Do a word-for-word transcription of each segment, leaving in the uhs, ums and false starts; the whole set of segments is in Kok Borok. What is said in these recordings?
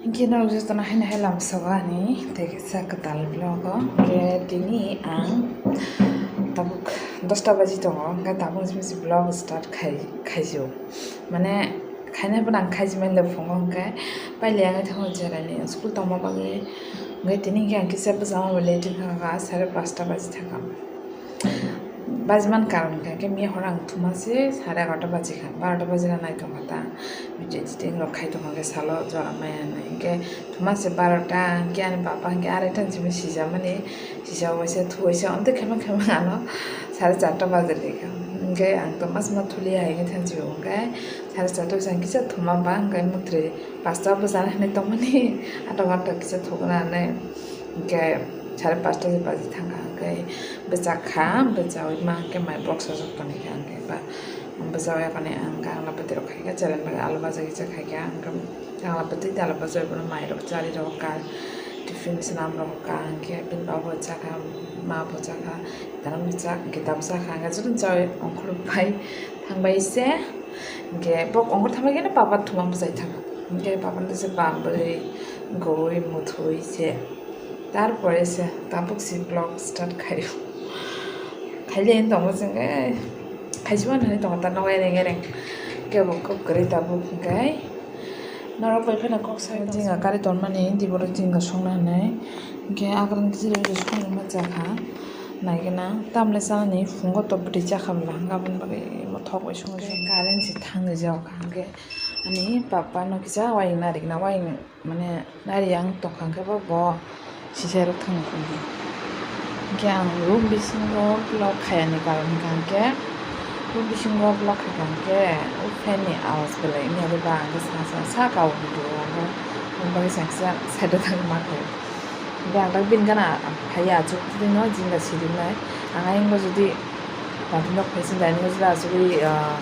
Hinkhe norok jotono haino hai lamsogo ani tei kaisa kwtal vlog o. Hinkhe tini ang tabuk dosta baji tongo, hinkhe tabuk simi se vlog start khai, khaisio. Mane khainai phano ang khaijimani le phungo, hinkhe pailai ang thango jerani school tongma bagwi. Hinkhe tini hinkhe ang kisa bwskango late wngkha, sare pasta baji thangkha. Bajiman karon kha khe miya horo ang thuma se sare egarota bajikha, barota bajikha nai tongkha ta. Video editing rok khai tongkha khe salo jora maya nai. Hinkhe thuma se barota, hinkhe ani papa hinkhe arai than simi sijamani, sijao waisa thu waisa, amtwi khaima khaima ano sare charta baji rikha. Hinkhe ang tongma sima thulia hai khe thanchibo hinkhe sare charta waisa ang kisa thuma ba hinkhe mwthri pasta bwchana hinwi tongmani, ato ganta kisa thugna hinwi. Hinkhe sare pasta se baji thangkha, hinkhe bwchak kha, bwchaui ma hinkhe mai box sajak tongkha, hinkhe ba bwchaui apani ang gangla bwtwi rok khaikha, cheren bagwi alu baja kisa khaikha, hinkhe gangla bwtwi tei alu baja bono mai rok chari rok ka, tiffin swnam rok ka, hinkhe bini baba bo chakha, ma bo chakha, tara bwchak hinkhe tabuk chakha, hinkhe jotono chaui ongkhorwi pai thangbai se, hinkhe bok ongkhor thangbai khe papa thuma bwchai thangkha, hinkhe papa no se bambrwi goi muthoi se. Tarpore se tabuk si vlog start khaio. Khaile ani tongo chwng, eh, khaisima nani tongo ta nogo ereng ereng. Kebo kok kwrwi tabuk hinkhe norok bai phano kok sai jinga kari tonmani, hindi borok jinga songna hinwi. Hinkhe akwrwng kisa rw rw songwi ma chakha. Naigena tamle chanani phungo to bwtwi chakha bwla, hinkhe aboni bagwi imo thok bai songwi. Current se thangwi jao kha, hinkhe ani papa no kisa wayang narikna, wayang mane nari yang tongkha, hinkhe bo, bo sisai rok thangwi tongkha. Hinkhe ang room bisingo vlog khaiyani karon hinkha hinkhe, room bisingo vlog khaikha hinkhe o fan ni awaaz belai wngya, ba ang khe sa sa sa kao video o, aboni bagwi sa kisa side o thangwi ma khaio. Hinkhe ang tak bini gana phaiya, achuk twi no jinga sirinai. Ang ayang bo jodi tongthok phai se dining o jodi achugwi, ah,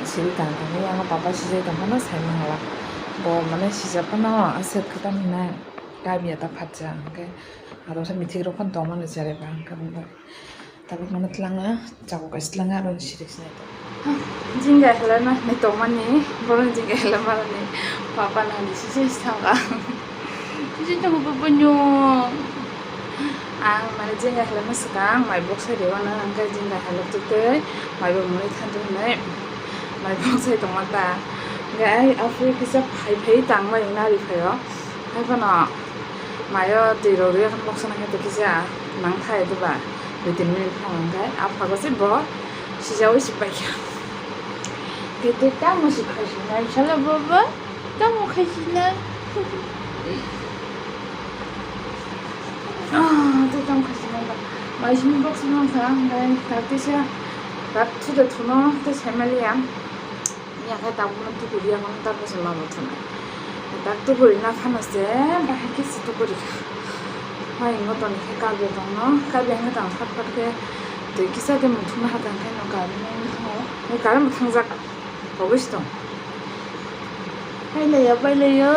siri tang tongwi, ang papa sijai tong phano sai mangla. Bo mane sijak phano aswk khe tamo hinai kabiya ta phatsa, hinkhe aro se mithik rok phano tongmani chare ba, hinkhe tabuk mano tlanga, chakuk kaisa tlanga, aro ni sirik sinai tongo. Jingga helai ma hinui tongmani, borok jingga helai manani papa nani sijai thangkha. Sijai tongo papa nyo. Ang mane jingga helai ma swkang, mai boksai rwmano, hingke jingga helai twi twi mai bo mwnwi thanto hinui mai boksai tongma ta. Hingke ai aphuru kisa phai phai tangbai wngna ri phaio. Haiphano mayo twi rok rwya khe boksana khe twi kisa nang thai diba, dui tin minute phano hingke aphago se bo sijaui se paikha. Kete tamo se khaisina, sala baba, tamo khaisina. Ah, tei tamo khaisina ba. Mai sini box no sa, hingke tak tisa, tak thuda thuno, tei sai maliya. Yakhe tabukno tukuriya, kono tabuk se ma bo thuna. Tak tukuri na phano se, bahai khe se tukuri kha. Hai, ngo toni khe kabe tongno, kabe hwnwi tong, phat phat khe twi kisa khe muthungna hakha, hwnkhe no kabe nang thango. Hwnkhe kabe mwthangjak, koboi se tong. Hai laiya, bai laiya,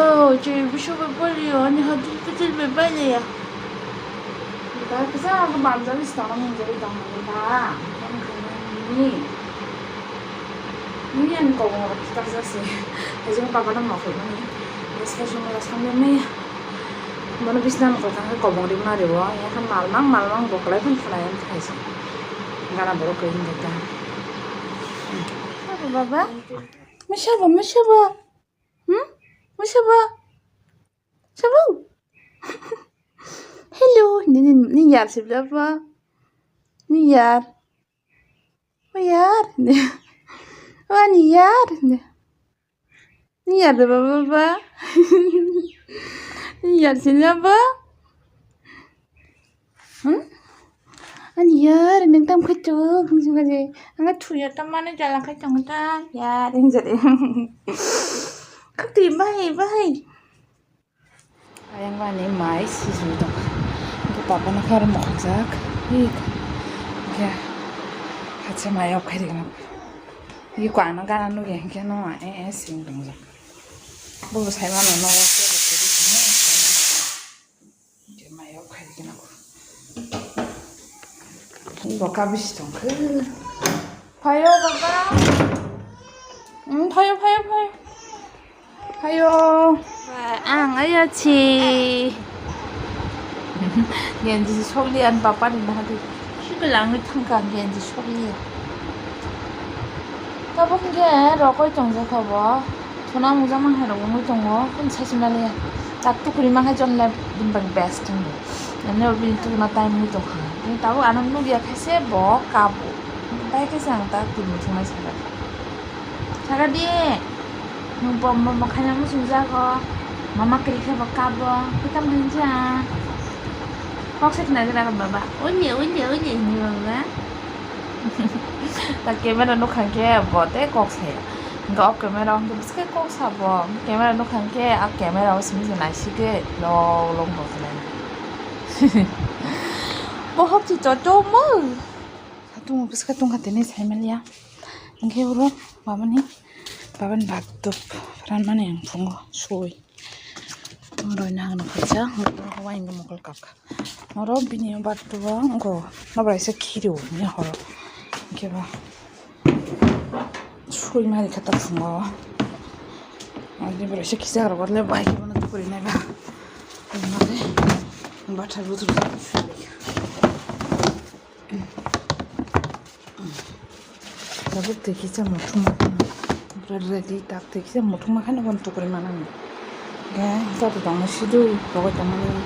chwrai bwswk bai bai laiya, ani hati putul bai bai laiya. Bai kisa ang banjari se tongna nungjagwi tongmani ba, ani khaimani. Nini ani kobong rok kitak jak se. Hajing papa no mokol mani. Sai sumala samle maya. Bono bisna mokol tangkhe kobong rimna ribo. Yakha malmang malmang bokolai phano khwnai ang khaisa. Gana borok koi hinjak ta. Baba, baba. Masa ba, masa ba. Hmm? Masa ba. Sabo. Hello. Ni, ni, ni yar se baba. Ni yar. O yaar, o ani yaar, ni yaar de baba ba, ni yaar sini baba, hmm, ani yaar, neng tam khaito, bung sung kaje, anga thuya tam mane jala khaito ta, yaar, engjade, khati bai, bai. Ayang bani mai sijui tongkha. Hingke papa no khe aro mokjak. Hingke hacha mai ok khairikna. Hingke ko ano gana nugi hingke no e e sing tongjak. Bo sai mano no. Hingke mai ok khairikna. Bo kabis tongkha. Phaio baba. Hmm, phaio, phaio, phaio. Phaio. Ba, Ang aya chi. Genji sokli an papa ni bahadi. Sukil ang thangka genji sokli. Tabuk ge rokoi tongjakha bo. Thuna mujama hai rok wngwi tongo. Kun sachi maliya. Tak tukuri ma hai jon le bini bag best wngwi. Ani bini tukuna time wngwi tongkha. Bini tabuk ano nukya khaise bo kabo. Bai khe se ang tak twi muthungmani saka. Saka di. Nwng bom bom bo khaina muchung jago. Mama kwrwi khe bo kabo. Khe tamo hinsa. Kok se khna gra baba. Oye oye oye hinwi baba. Ta camera nukha khe bo tei kok saya. Hwnkhe o camera o hwnkhe bwswk kok sabo. Camera nukha khe a camera o simi se naisigwi long long bo khlai. Bohok chi chochomwi. Satung bwswk tongkha tini saimaliya. Hwnkhe oro babani babani bak tok ranmani ang phungo sui. Oro nang nang khacha oro waingo mokol kap. Oro bini bak tok o wngkho nobraisa khirio ni horo. Hwnkhe ba sui mari kha ta phungo. Ani borok se kisa rok le bai khe bono tukuri nai ba. Mare bathar buthar. Tabuk twi kisa muthungma kheno. Pura ready tak twi kisa muthungma kheno bono tukuri manani. Ga joto tongma sidu rogoi tongmani.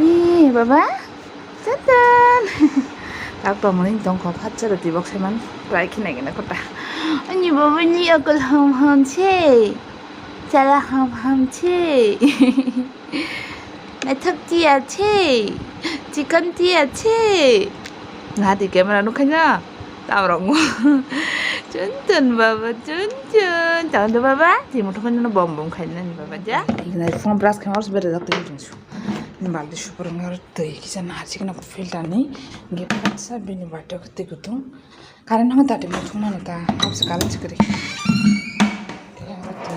Ee baba. Tatan. Tak tongmani tongkha phatsa roti bok saiman try khe nai gana kota. Ani baba ni akol ham ham se. Chala ham ham se. Naithok tiya se. Chicken tiya se. Nahadi camera nukhaina. Taborok mo. Chun chun baba chun chun. Chun chun baba. Timo thokhaina bom bom khaina ni baba ja. Phone brush khaima ors bere jak twi tong su. Balti super ngar twi kisa nahar sikna filter ni. Ge phatsa bini bati twi kutung. Current hwnwi ta twi muthungmano ta, abose current se kwrwi. Tei oro twi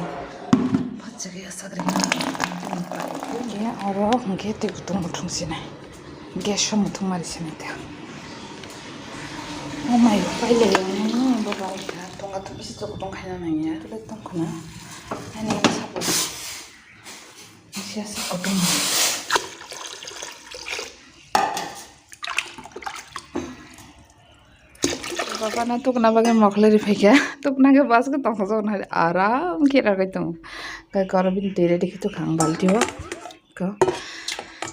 phatsa khe aswk rwmani. Tei oro hwnkhe twi kutung muthung sinai. Gas o muthung mari sinai ta. O mai pailai ya, bo bai kha, tonga tong bisi tong tong khaina nangya. Tole tong khna. Ani sabo. Sia sa kutung. Baba no tukna bagwi mokhlai ri phaikha. Tukna khe bus khe tongthok jagwi aram khe ragwi tongo. Khe koro bini twi ready khe tukha ang balti o. Ko.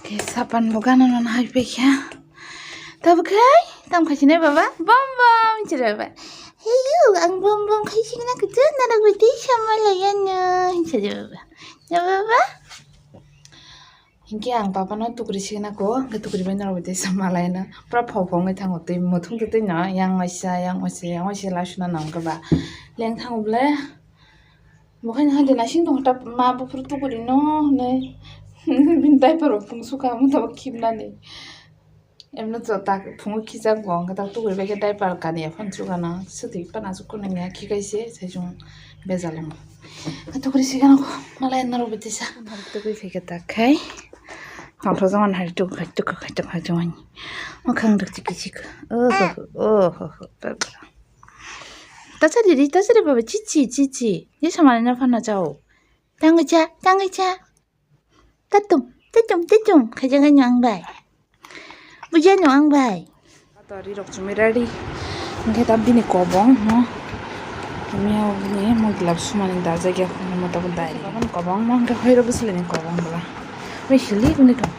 Khe sapan bo gana nana hai phaikha. Tabuk khai tam khai sinai baba. Bom bom hinchire baba. Heyu ang bom bom khai singna kutu nana gwi twi sama laya no hinchire baba. Ya baba. Hinkhe ang papa no tukuri signa ko, hinkhe tukuri bai norok bai tei sama lai no. Pura phok phok wngwi thango twi muthung twi twi no, yang waisa, yang waisa, yang waisa lai suna nang khe ba. Leng thango ble. Bo khe no hai de naising tong ta ma buphuru tukuri no hinwi. Bini diaper bo phung sukha, mo tabuk khibnani. Emno to tak phungo khichak bo, hwnkhe tak tukuri bai khe diaper kani ya phano chukano, swtwi phano aswk kunui ya khikai se, sai chwng bejal wngbo. Khe tukuri se gana ko, malai norok bo tisa. Norok tukui phaikhe tak khai, tongthok jongma hai tuk khai tuk khai tuk khai jongma ni. Mwkhang rok chikhi chikhi, oho, oho, oho, ta chari ri, ta chari baba, chichi, chichi, ye samani na phano chao. Tangwi cha, tangwi cha. Tatum, tatum, tatum, khaijak ano ang bai. Buji ano ang bai. Tori rok chumui ready. Hwnkhe ta bini kobong no. Mia bini mui glove sumani dajak ya, mo ta bo dai. Kobong mo hwnkhe hoiro bwswlani kobong bwla. Ui hili bini tong.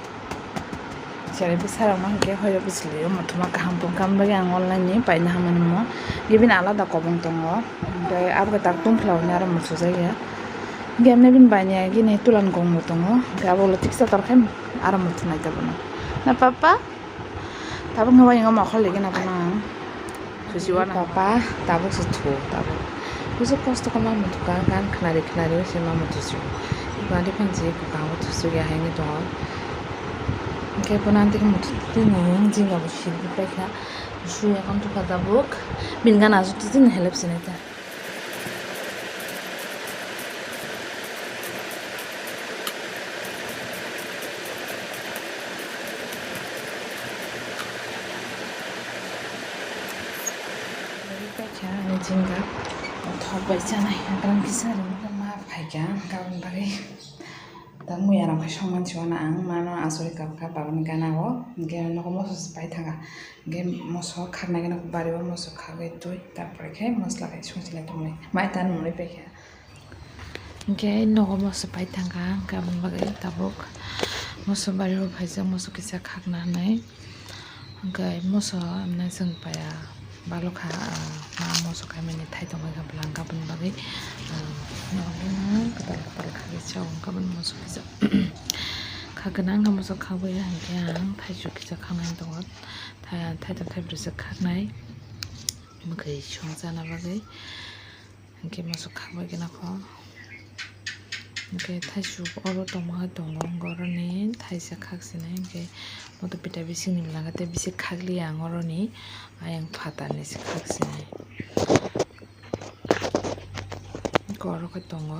Chari bwsarok ma hwnkhe hoiro bwswlio muthuma kaham tong kha, bagwi ang online ni paina hamani mo. Bini alada kobong tongo. Hwnkhe abo tak tungphla hwnwi aro muchujak ya. Hwnkhe emne bini bai ni agi ni tulan gong bo tongo. Hwnkhe abo ulo tiksa tor khe aro muchunai ta bono. Na papa? Tabuk no waingo mokol ligi na bono ang. Susi wana. Papa, tabuk se thu, tabuk. Buso kosto khe ma muthukha, gan khnari khnari se ma muthusu. Ibadi phansi kwkang bo thusu ya haini tongo. Hwnkhe bono ang tei muthu twi nung jingga bo sirigwi paikha. Suya kon tukha tabuk. Bini gana aswk twi twi helep sinai ta. Paikha ani jingga. Thok bai chanai. Hagrang kisa ringkha ma phaikha. Kabang bagwi. Tang mui aram khai songman siwana ang mano asuri kapkha babani gana o, hingke nogo moso se pai thangkha, hingke moso khaknai gana bari o moso khagwi twi, tarpore khe mosla khai songchilai tongmani, mai tan mwnwi paikha. Hingke nogo moso pai thangkha, hingke aboni bagwi tabuk moso bari o phaijak, moso kisa khakna hinwi. Hingke moso amne chwng paya balokha, ah, ma moso khaimani thai tongwi kha bwla, hingke aboni bagwi, ah, kwtal kwtal kha kisa o, hingke aboni moso kisa kha gwnang khe moso khagwi hingke ang thaichuk kisa khaknai tongo, thai, thaitok thaibrwswk khaknai mwkhwi songchana bagwi. Hingke moso khakbai gana kho. Hingke thaisuk oro tongma hai tongo, hingke oroni thaisa khak sinai, hingke moto pita bisingni bwlanga tei bising khakliya ang oroni, ayang phatarni se khak sinai. Hingke oro khe tongo,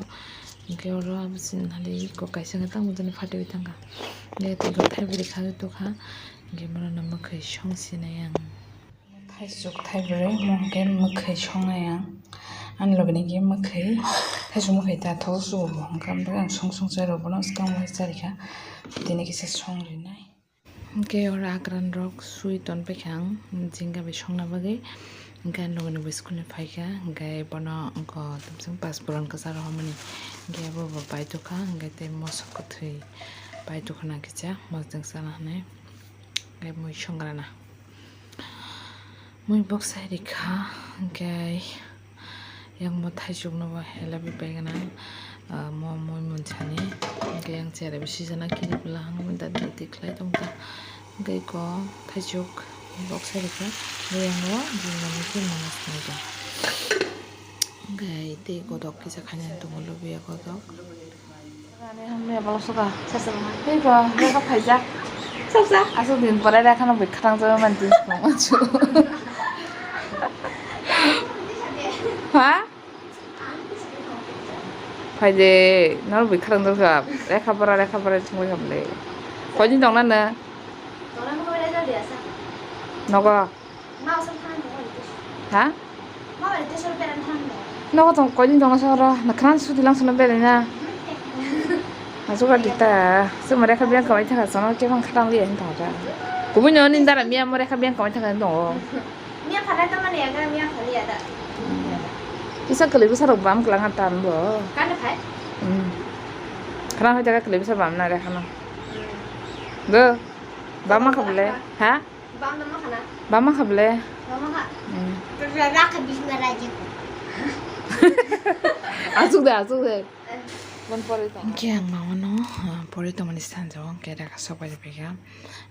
hingke oro abosini hali iko kaisa khe tamo jani phatwi thangkha. Hingke tei iko thaibwrwi khagwi tokha, hingke borokno mwkhwi song sinai ang. Thaisuk thaibrwi, mo hwnkhe mwkhwi songnai ang. Ani loge ni khe mwkhwi, thaisuk mwkhwi ta thok sugo bo hwnkhe, ang song song chai rw bono swkang bai charikha, tini kisa song rinai. Hwnkhe oro akran rok sui ton paikha ang, jingga bai songna bagwi. Hwnkhe ani loge ni bo school ni phaikha, hwnkhe bono wngkha tei bising pasporan kwcharo hwnmani, hwnkhe abo bo bai tokha, hwnkhe tei moso kwthwi bai tokha na kisa mojang sana hinwi. Hwnkhe mui songrana. Mui boksai rikha, hwnkhe yang bo thaisukno bo hela bai paigana, ah, mo mui munsani. Hwnkhe yang chera bai sijana kiri bwla hangmani da da tikhlai tongkha. Hwnkhe iko thaisuk boksai rikha, hwnkhe yang bo jingmani khe mwnwi sinai tong. Hwnkhe tei godok kisa khainani tongo, lubiya godok. Ani hamya balo soka. Sasa ma. Tei ba, beka phaijak. Sasa. Aswk din pore rekha no bwkha tang jawi man tin song ma chu. Ha? Phaide, nor bwkha tang jawi ka. Rekha pora, rekha pora chungwi hamle. Koi din tong na na? Nogo. Ha? Nogo tong koi din tong na soro. Na khran suti lang sono bele na. Asuka dita. Suma rekha biang kawai thaka sono kebang khatang liya hin thaka. Kubui no ni dara miya mo rekha biang kawai thaka no. Miya phalai tongmani ya ga, miya phali ya da. Kisa kwlwi bwsa rok bam kwlanga tan bo. Kano phai? Hmm. Khana hai jaga kwlwi bwsa bam na re khana. Hmm. Bo. Bam ma khablai. Ha? Bam ma khana. Bam ma khablai. Bam ma kha. Hmm. Ra, ra kha bisna raji. Asuk de, asuk de. Bon pore tong. Hingke ang mama no, ah, pore tongmani sanjao, hingke rega sok bai pega.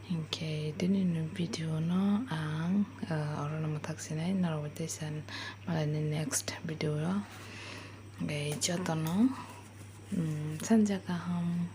Hingke tini ni video no ang, ah, oro no mwthak sinai, norok bai tei san malai ni next video o. Hingke joto no, mm, sanja kaham.